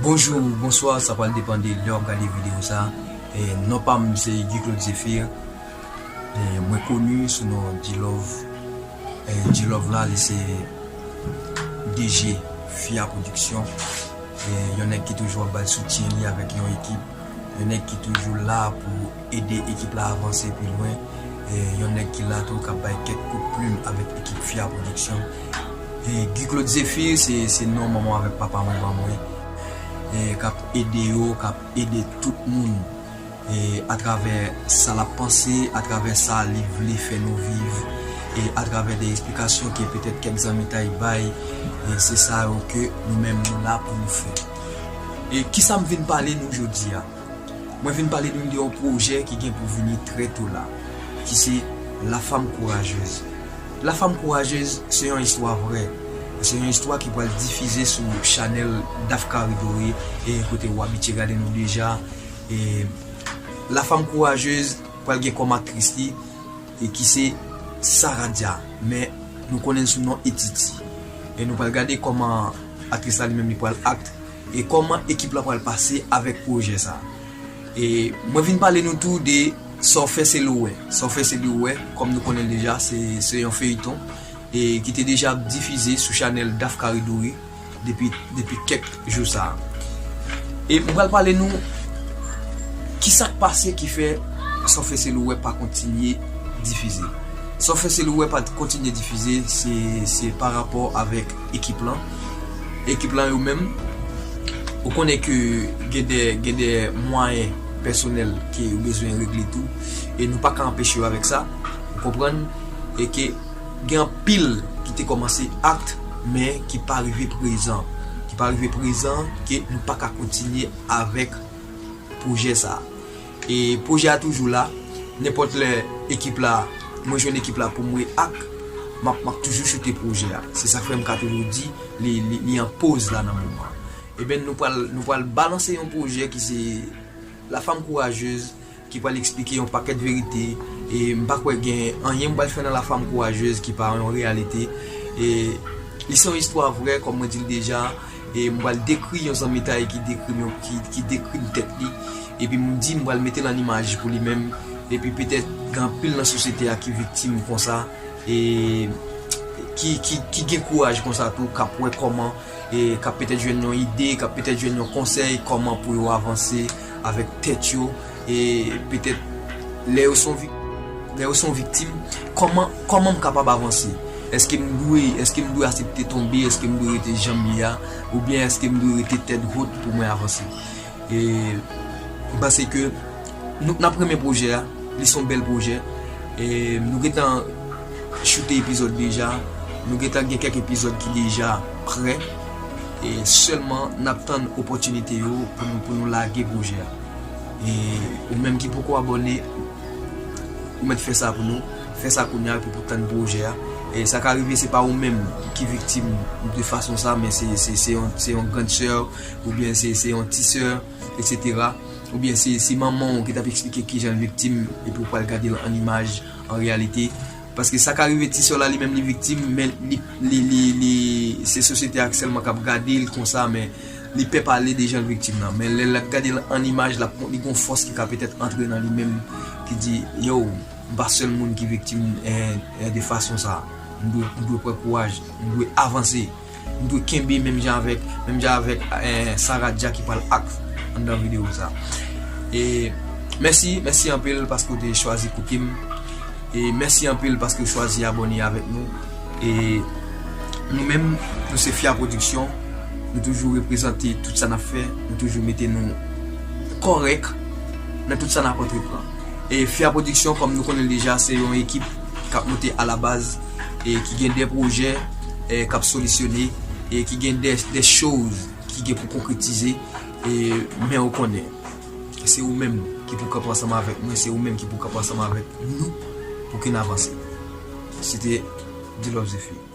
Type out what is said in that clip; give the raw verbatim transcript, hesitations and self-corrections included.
Bonjou, bonswa, sa pral depann de lè w ap gade videyo sa. E, non pa m se Guy Claude Zephyr. E, mwen koni sou non G-Love. E, G-Love la, li se D G Fia Production. E, yon nèg ki toujou ap bay soutyen li avèk yon ekip. Yon nèg ki toujou la pou ede ekip la avanse pi lwen. E, yon nèg ki la tou k ap bay kèk kout plim avèk ekip Fia Production. E, Guy Claude Zephyr, se, se non manman avèk papa mwen ban mwen. E, k ap ede yo, k ap ede tout moun. E, atravè sa l ap panse, atravè sa li vle fè nou viv, e atravè de esplikasyon ke petèt kèk zanmitay bay, e se sa yo ke nou menm nou la pou nou fè. E kisa m vin pale nou jodi a? Mwen vin pale nou de yon pwojè ki gen pou vini trè to la, ki se La Femme Courageuse. La Femme Courageuse, se yon istwa vrè. Se yon istwa ki pral difize sou chanèl Daf Caridori, e kote w abitye gade nou deja. E La Femme Courageuse pral gen kòm aktris li, e ki se Saradja, men nou konnen l sou non Etiti. E nou pral gade kòman aktris la li menm li pral act, e kòman ekip la pral pase avèk pwojè sa. E mwen vin pale nou tou de Sa w fè se li w wè. Sa w fè se li w wè, kòm nou konnen l deja, se, se yon feyton, e ki te deja ap difize sou chanèl Daf Caridori depi, depi kèk jou sa. E m pral pale nou kisa k pase ki fè Sa w fè se li w wè pa kontinye difize. Sa w fè se li w wè pa t kontinye difize, se, se pa rapò avèk ekip lan. Ekip lan yo menm, ou konnen ke gen de, gen de mwayen pèsonèl ke yo bezwen regle tou, e nou pa ka anpeche yo avèk sa, ou konprann, e ke gen anpil ki te kòmanse act, men ki pa rive prezan, ki pa rive prezan, ke nou pa ka kontinye avèk pwojè sa. E pwojè a toujou la, nenpòt lè ekip la, mwen jwenn ekip la pou m re-act, m ap, m ap toujou choute pwojè a. Se sa k fè m ka toujou di, li, li, li an poz la nan moman. Eben, nou pral, nou pral balanse yon pwojè ki se La Femme Courageuse, ki pral eksplike yon pakèt verite. E m pa kwè gen anyen m pral fè nan La Femme Courageuse ki pa yon reyalite. E li se yon istwa vrè, kòm mwen di l deja. E m pral dekri yon zanmitay ki dekri m, ki, ki dekri m tèt li. Epi m di m pral mete l an imaj pou li menm. Epi petèt gen anpil nan sosyete a ki viktim konsa. E ki, ki, ki gen kouraj konsa tou, k ap wè kòman, e k ap petèt jwenn yon ide, k ap petèt jwenn yon konsèy, kòman pou yo avanse avèk tèt yo, e petèt lè yo se yon vik-, lè yo se yon viktim, kòman, kòman m kapab avanse? Èske m dwe, èske m dwe aksepte tonbe? Èske m dwe rete jan m ye a? Oubyen èske m dwe rete tèt wot pou mwen avanse? E m panse ke nou, n ap renmen pwojè a, li se yon bèl pwojè. E nou gentan choute epizòd deja, nou gentan gen kèk epizòd ki deja prè. E sèlman n ap tann opòtinite yo pou nou, pou nou lage pwojè a. E ou menm ki poko abòne, ou mèt fè sa pou nou, fè sa kounye a, epi pou tann pwojè a. E sa ka rive se pa ou menm ki viktim de fason sa, men se, se, se yon, se yon grann sè, oubyen se, se yon ti sè, etsetera. Oubyen se, se manman w ki t ap eksplike kijan l viktim, epi w pral gade l an imaj, an reyalite. Paske sa ka rive ti sè w la, li menm li viktim, men li, li, li, li, se sosyete a sèlman k ap gade l konsa, men li pè pale de jan l viktim nan. Men lè l ap gade l an imaj, l ap, li gon fòs ki ka petèt antre nan li menm, ki di, yo, m pa sèl moun ki viktim, eh, eh, de fason sa. M dwe, m dwe pran kouraj, m dwe avanse. M dwe kenbe menm jan avèk, menm jan avèk, eh, Saradja ki pral act anndan videyo sa. E mèsi, mèsi anpil paske w te chwazi koute m. E mèsi anpil paske w chwazi abòne avèk nou. E nou menm, nou se Fia Production. Nou toujou reprezante tout sa n ap fè. Nou toujou mete nou kòrèk nan tout sa n ap antreprann. E Fia Production, kòm nou konnen l deja, se yon ekip k ap monte alabaz, e ki gen de pwojè, e k ap solisyone, e ki gen de, de choz ki gen pou konkretize, e men ou konnen, se ou menm ki pou kanpe ansanm avèk mwen, se ou menm ki pou kanpe ansanm avèk nou pou ke n avanse. Se te D-Love Zephyr.